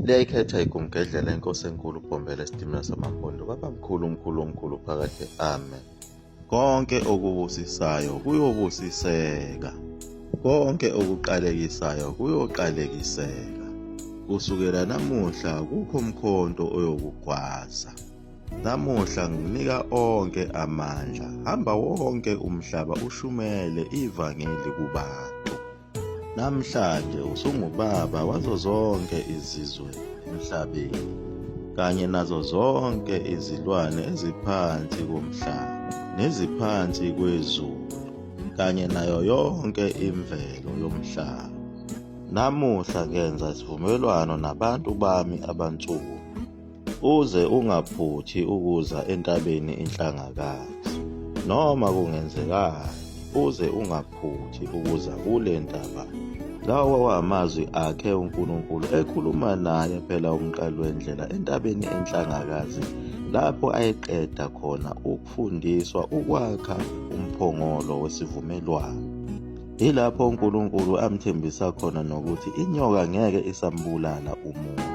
Liyayikhetha igumgedlela inkosi enkulu uBhombela esitimela samaMpondo babamkhulu mkhulu omkhulu phakade amen. Konke okubusisayo kuyobusiseka, konke okuqalekisayo kuyoqalekiseka. Kusukela namuhla kukho mkhonto oyokugwaza. Namuhla ngikunika onke amandla, hamba wonke umhlaba ushumele ivangeli kubantu. Namhlanje usungubaba wazo zonke izizwe emhlabeni kanye nazo zonke izilwane eziphansi komhlaba neziphansi kwezulu kanye nayo yonke imvelo yomhlaba. Namuhla ngenza isivumelwano nabantu bami abansundu. Uze ungaphuthi ukuza entabeni iNhlangakazi, noma kungenzekani, uze ungaphuthi ukuza kule ntaba. Lawa kwawamazwi akhe uNkulunkulu ekhuluma naye phela umqali wendlela entabeni eNhlangakazi lapho ayeqeda khona ukufundiswa ukwakha umphongolo wesivumelwano. Yilapho uNkulunkulu amthembisa khona nokuthi inyoka ngeke isambulala umuntu.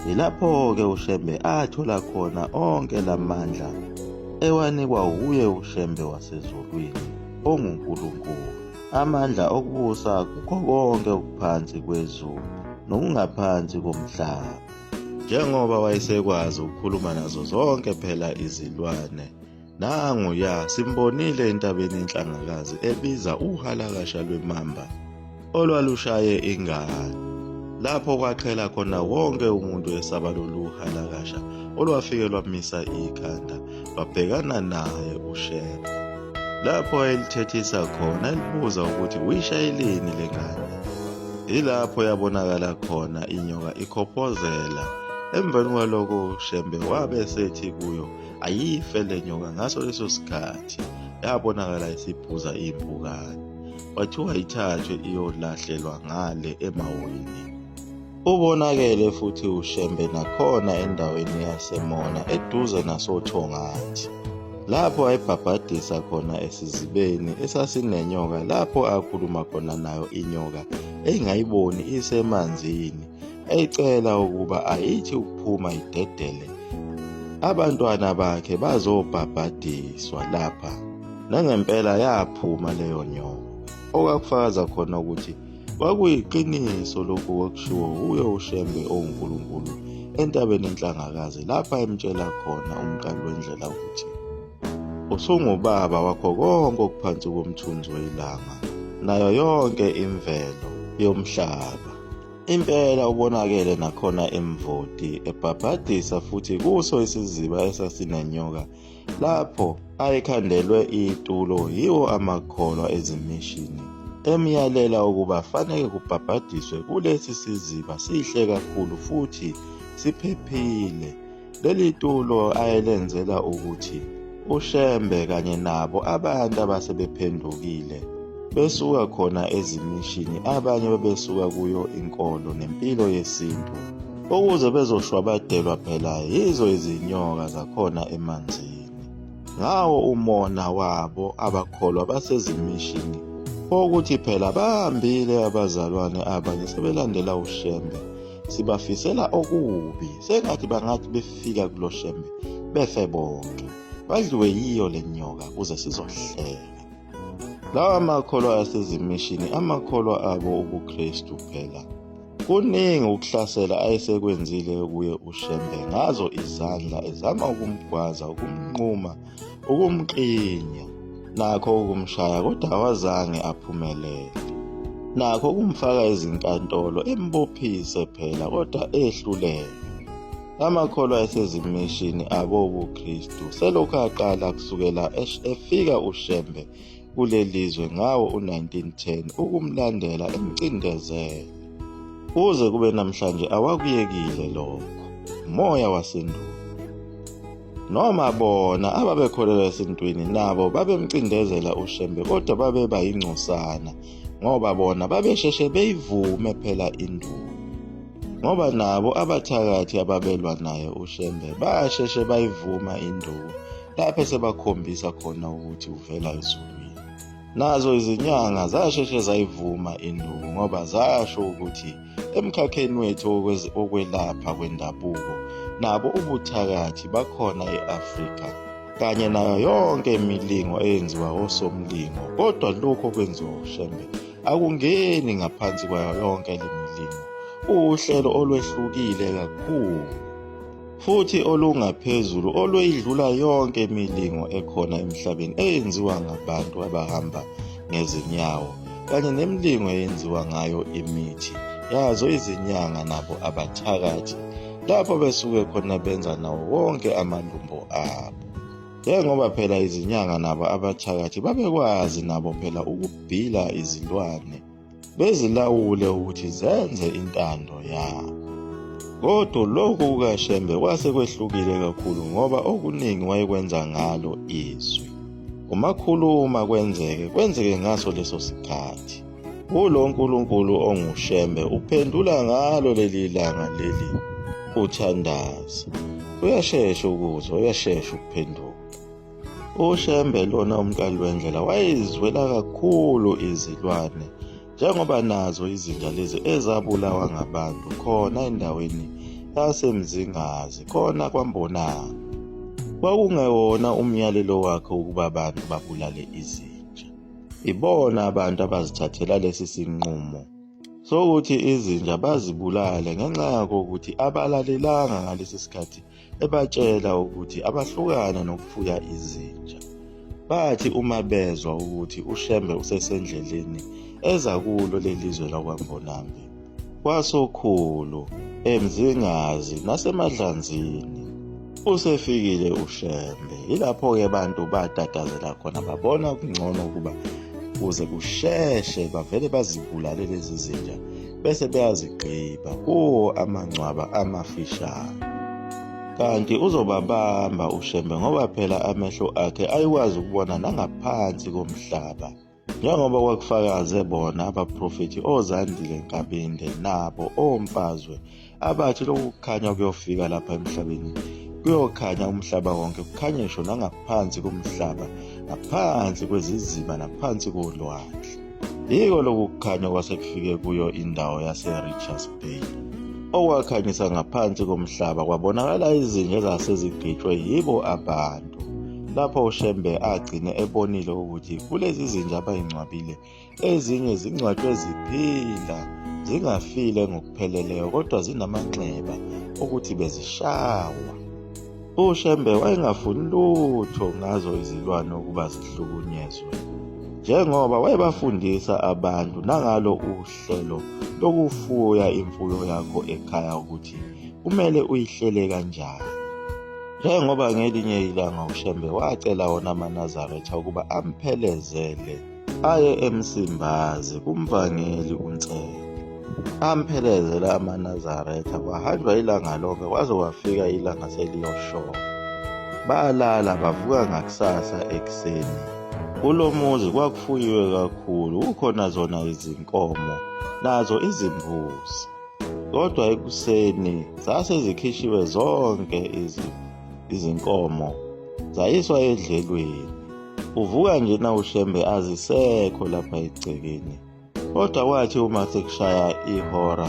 Yilapho-ke uShembe athola khona onke lamandla ewanikwa wuye uShembe wasezulwini onguNkulunkulu. Amandla okubusa kukho konke okuphansi kwezulu nokungaphansi komhlaba. Njengoba wayesekwazi ukukhuluma nazo zonke phela izilwane Nangu ya simbonile entabeni inhlangakazi ebiza uhalakasha lwemamba olwalushaye ingane. Lapho kwaqhela khona wonke umuntu esaba lolu halakasha olwafike lwamisa ikhanda lwabhekana naye uShembe. Lapho ayelithethisa khona elibuza ukuthi uyishayeleni le ngane. Yilapho yabonakala khona inyoka ikhophozela. Emveni kwaloko uShembe wabe esethi kuyo Ayife le nyoka ngaso leso sikhathi yabonakala isibhuza iy'mpukane. Kwathiwa ithathwe iyolahlelwa ngale emaweni. Ubonakele futhi uShembe nakhona endaweni yaseMona eduze nasoThongathi. Lapho ayebhabhadisa khona esizibeni esasinenyoka lapho akhuluma khona nayo inyoka engayiboni isemanzini eyicela ukuba ayithi ukuphuma idedele abantwana bakhe bazobhabhadiswa lapha. Nangempela yaphuma leyo nyoka, okwakufakaza khona ukuthi kwakuyiqiniso lokhu kwakushiwo wuye uShembe owuNkulunkulu entabeni eNhlangakazi lapha emtshela khona umqali wendlela ukuthi usungubaba wakho konke okuphansi komthunzi welanga nayo yonke imvelo yomhlaba. Impela ubonakele nakhona eMvoti ebhabhadisa futhi kuso isiziba esasinenyoka lapho ayekhandelwe itulo yiwo amakholwa ezimishini emyalela ukuba faneke kubhabhadiswe kulesi siziba sihle kakhulu futhi siphephile. Leli tulo ayelenzela ukuthi uShembe kanye nabo abantu abasebephendukile besuka khona ezimishini abanye bebesuka kuyo inkolo nempilo yesintu ukuze bezoshwabadelwa phela yizo izinyoka zakhona emanzini. Ngawo umona wabo abakholwa basezimishini ukuthi phela bahambile abazalwane abanye sebelandela uShembe Sibafisela okubi, sengathi bangathi befika kulo Shembe befe bonke, badliwe yiyo le nyoka kuze sizohleka. Lawa makholwa asezimishini amakholwa abo ubuKristu phela. Kuningi ukuhlasela ayesekwenzile kuye uShembe ngazo izandla ezama ukumgwaza, ukumnquma, ukumklinya nakho ukumshaya kodwa awazange aphumelele. Nakho ukumfaka ezinkantolo embophise phela kodwa ehluleka. Amakholwa esezimishini abo ubuKristu selokhu aqala kusukela efika uShembe kuleli zwe ngawo u-1910 ukumlandela emcindezele. Kuze kube namhlanje awakuyekile lokho. Moya wasendulo. Noma bona ababekholelwa esintwini nabo babemcindezela uShembe kodwa babeba yingcosana ngoba bona babesheshe beyivume phela induku. Ngoba nabo abathakathi ababelwa naye uShembe basheshe bayivuma induku lapho esebakhombisa khona ukuthi uvela ezulwini. Nazo izinyanga zasheshe zayivuma induku ngoba zasho ukuthi Emkhakheni wethu wokwelapha kwendabuko nabo ubuthakathi bakhona e-Afrika kanye nayo yonke imilingo eyenziwa osomlingo, kodwa lokhu okwenziwa uShembe akungeni ngaphansi kwayo yonke le milingo. Uwuhlelo olwehlukile kakhulu futhi olungaphezulu olweyidlula yonke imilingo ekhona emhlabeni eyenziwa ngabantu abahamba ngezinyawo kanye nemilingo eyenziwa ngayo imithi yazo izinyanga nabo abathakathi lapho besuke khona benza nawo wonke amalumbo abo. Njengoba phela izinyanga nabo abathakathi babekwazi nabo phela ukubhila izilwane bezilawule ukuthi zenze intando yabo. Kodwa lokhu kukaShembe kwase kwehlukile kakhulu ngoba okuningi wayekwenza ngalo izwi. Umakhuluma kwenzeke, kwenzeke ngaso leso sikhathi. Kulo Nkulunkulu onguShembe uphendula ngalo leli langa leli uthandaza. Uyashesha ukuzwa, uyashesha ukuphendula. UShembe lona umqali wendlela wayezwela kakhulu izilwane njengoba nazo izinja lezi ezabulawa ngabantu khona endaweni yaseMzingazi khona kwaMbonanga. Kwakungewona umyalelo wakhe ukuba abantu babulale izinja. Ibona abantu abazithathela lesi sinqumo sokuthi izinja bazibulale ngenxa yokuthi abalalelanga ngalesi sikhathi ebatshela ukuthi abahlukane nokufuya izinja. Bathi uma bezwa ukuthi uShembe usesendleleni eza kulo leli zwe lakwaMbonambi, kwaSokhulu, eMzingazi naseMadlanzini, usefikile uShembe. Yilapho-ke abantu batatazela khona babona kungcono ukuba kuze kusheshe bavele bazibulale lezi zinja bese beyazigqiba kuwo amangcwaba amafishane. Kanti uzobabamba uShembe ngoba phela amehlo akhe ayekwazi ukubona nangaphansi komhlaba njengoba kwakufakaze bona abaprofethi oZandile Nkabinde nabo oMfazwe abathi lokhu kukhanya kuyofika lapha emhlabeni kuyokhanya umhlaba wonke kukhanye ngisho nangaphansi komhlaba ngaphansi kweziziba naphansi kolwandle. Yiko lokhu kukhanya kwasekufike kuyo indawo yase-Richards Bay okwakhanyisa ngaphansi komhlaba kwabonakala izinja ezasezigqitshwe yibo abantu lapho uShembe agcine ebonile ukuthi kulezi zinja abayingcwabile ezinye zingcwatshwe ziphila zingafile ngokupheleleyo kodwa zinamanxeba okuthi bezishawa. UShembe wayengafuni lutho ngazo izilwane ukuba zihlukunyezwe njengoba wayebafundisa abantu nangalo uhlelo lokufuya imfuyo yakho ekhaya ukuthi kumele uyihlele kanjani. Njengoba ngelinye ilanga uShembe wacela wona amaNazaretha ukuba amphelezele aye eMsimbazi kumvangeli uNsele. Amphelezela amaNazaretha kwahanjwa ilanga lonke kwaze kwafika ilanga seliyoshona. Balala bavuka ngakusasa ekuseni. Kulo muzi kwakufuyiwe kakhulu kukhona zona izinkomo nazo izimbuzi. Kodwa ekuseni zase zikhishiwe zonke izinkomo zayiswa edlelweni. Uvuka nje na uShembe azisekho lapha egcekeni. Kodwa kwathi uma sekushaya ihora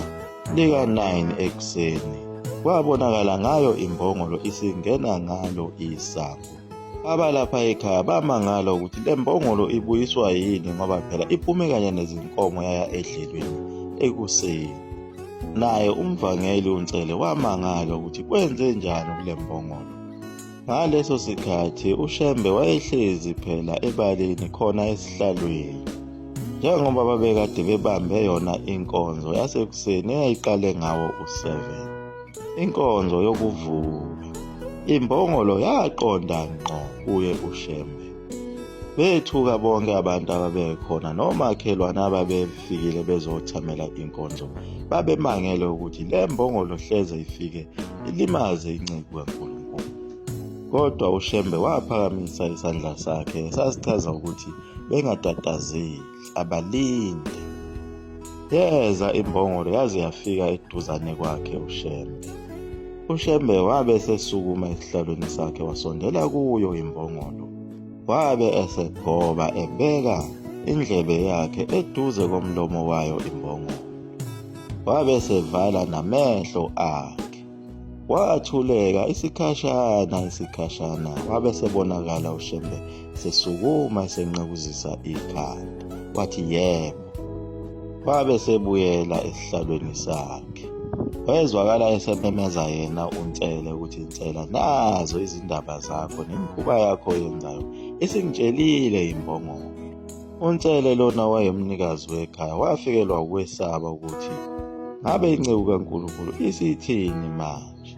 lika-9 ekuseni kwabonakala ngayo imbongolo isingena ngalo isango. Abalapha ekhaya bamangala ukuthi le mbongolo ibuyiswa yini ngoba phela iphume kanye nezinkomo yaya edlelweni ekuseni. Naye umvangeli uNsele wamangala ukuthi kwenze njani kule mbongolo. Ngaleso sikhathi uShembe wayehlezi phela ebaleni khona esihlalweni. Njengoba babekade bebambe yona inkonzo yasekuseni eyayiqale ngawo u-7. Inkonzo yokuvuka. Imbongolo yaqonda ngqo kuye uShembe. Bethuka bonke abantu ababekhona nomakhelwane ababefikile bezothamela inkonzo babemangele ukuthi le mbongolo hleze ifike ilimaze inceku kaNkulunkulu. Kodwa uShembe waphakamisa isandla sakhe sasichaza ukuthi bengatatazeli abalinde. Yeza imbongolo yaze yafika eduzane kwakhe uShembe. UShembe wabe esesukuma esihlalweni sakhe wasondela kuyo imbongolo. Wabe esegoba ebeka indlebe yakhe eduze komlomo wayo imbongolo. Wabe sevala namehlo akhe. Wathuleka isikhashana isikhashana wabe sebonakala uShembe sesukuma esenqekuzisa ikhanda. Wathi yebo. Wabe sebuyela esihlalweni sakhe. Wezwakala esememeza yena uNsele ukuthi Nsela nazo izindaba zakho nemikhuba yakho oyenzayo isingitshelile imbongolo. UNsele lona wayemnikazi wekhaya wafikelwa ukwesaba ukuthi ngabe inceku kaNkulunkulu isithini manje.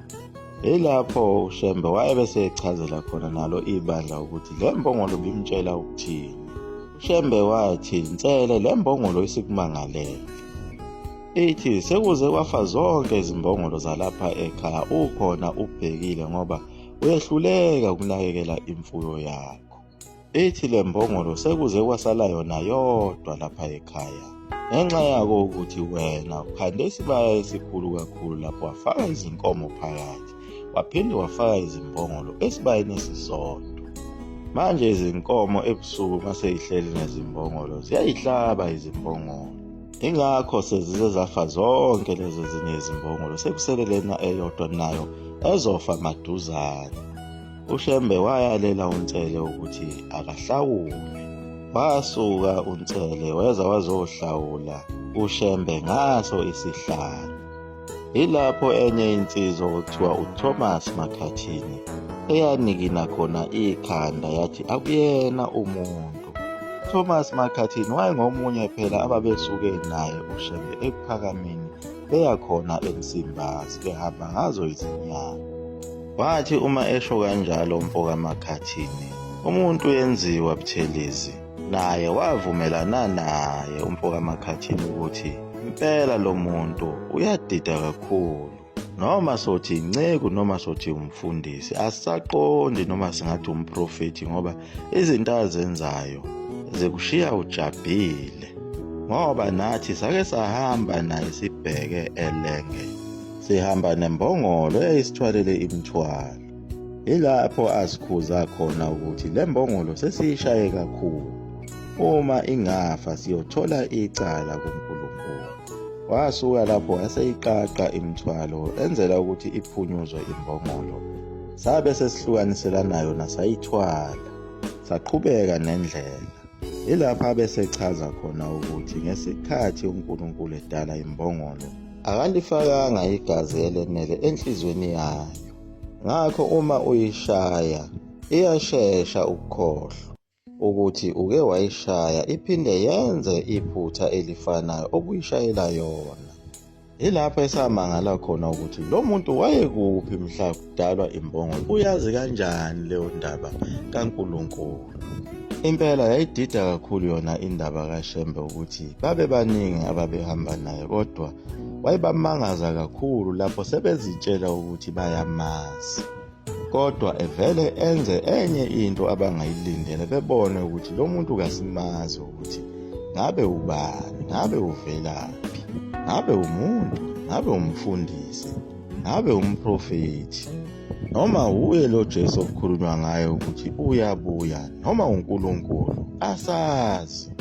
Yilapho uShembe wayebe sechazela khona nalo ibandla ukuthi le mbongolo bimtshela ukuthini. UShembe wathi Nsele le mbongolo isikumangalele. Ithi sekuze kwafa zonke izimbongolo zalapha ekhaya ukhona ubhekile ngoba uyehluleka ukunakekela imfuyo yakho. Ithi le mbongolo sekuze kwasala yona yodwa lapha ekhaya ngenxa yako ukuthi wena ukhande isibaya esikhulu kakhulu lapho wafaka izinkomo phakathi waphinde wafaka izimbongolo esibayeni esisodwa. Manje izinkomo ebusuku maseyihleli nezimbongolo ziyayihlaba izimbongolo. Ingakho sezize zafa zonke lezi ezinye izimbongolo sekusele lena eyodwa nayo ezofa maduzane. UShembe wayalela uNsele ukuthi akahlawule. Wasuka uNsele weza wazohlawula uShembe ngaso isihlalo. Yilapho enye insizwa okuthiwa uThomas Makhathini eyanikina khona ikhanda yathi akuyena umuntu. Thomas Makhathini wayengomunye phela ababesuke naye uShembe ekuphakameni beya khona eMsimbazi behamba ngazo izinyawo. Wathi uma esho kanjalo umfo kaMakhathini, umuntu yenziwa Buthelezi naye wavumelana naye umfo kaMakhathini ukuthi impela lo muntu uyadida kakhulu noma sothi inceku noma sothi umfundisi asisaqondi noma singathi umprofethi ngoba izinto azenzayo zikushiya ujabhile ngoba nathi sake sahamba naye sibheke elenge sihamba nembongolo eyayisithwalele imithwalo Yilapho asikhuza khona ukuthi le mbongolo sesiyishaye kakhulu. Uma ingafa siyothola icala kuNkulunkulu. Wasuka lapho waseyiqaqa imithwalo enzela ukuthi iphunyuzwe imbongolo. Sabe sesihlukaniselana yona sayithwala. Saqhubeka nendlela. Yilapho abesechaza khona ukuthi ngesikhathi uNkulunkulu edala imbongolo akalifakanga igazi elenele enhlizweni yayo. Ngakho uma uyishaya iyashesha ukukhohlwa ukuthi uke wayishaya iphinde yenze iphutha elifanayo obuyishayela yona. Yilapho esamangala khona ukuthi lo muntu wayekuphi mhla kudalwa imbongolo, uyazi kanjani leyo ndaba kaNkulunkulu. Impela yayidida kakhulu yona indaba kaShembe ukuthi babebaningi ababehamba naye kodwa Wayebamangaza kakhulu lapho sebezitshela ukuthi bayamazi. Kodwa evele enze enye into abangayilindele bebone ukuthi lo muntu kasimazi ukuthi ngabe ubani, ngabe uvelaphi, ngabe umuntu, ngabe umfundisi, ngabe umprofethi, noma wuye lo Jesu okukhulunywa ngaye ukuthi uyabuya noma uNkulunkulu, asazi.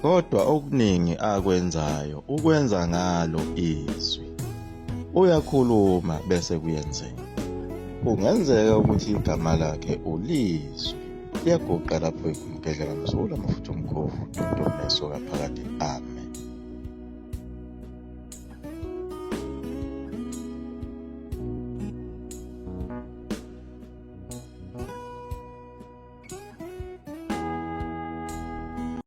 Kodwa okuningi akwenzayo ukwenza ngalo izwi. Uyakhuluma bese kuyenzeka. Kungenzeka ukuthi igama lakhe uLizwi. Liyaguqa lapho igumgedlela mzula amafutha omkhovu, Ntombi nesoka phakade. Amen.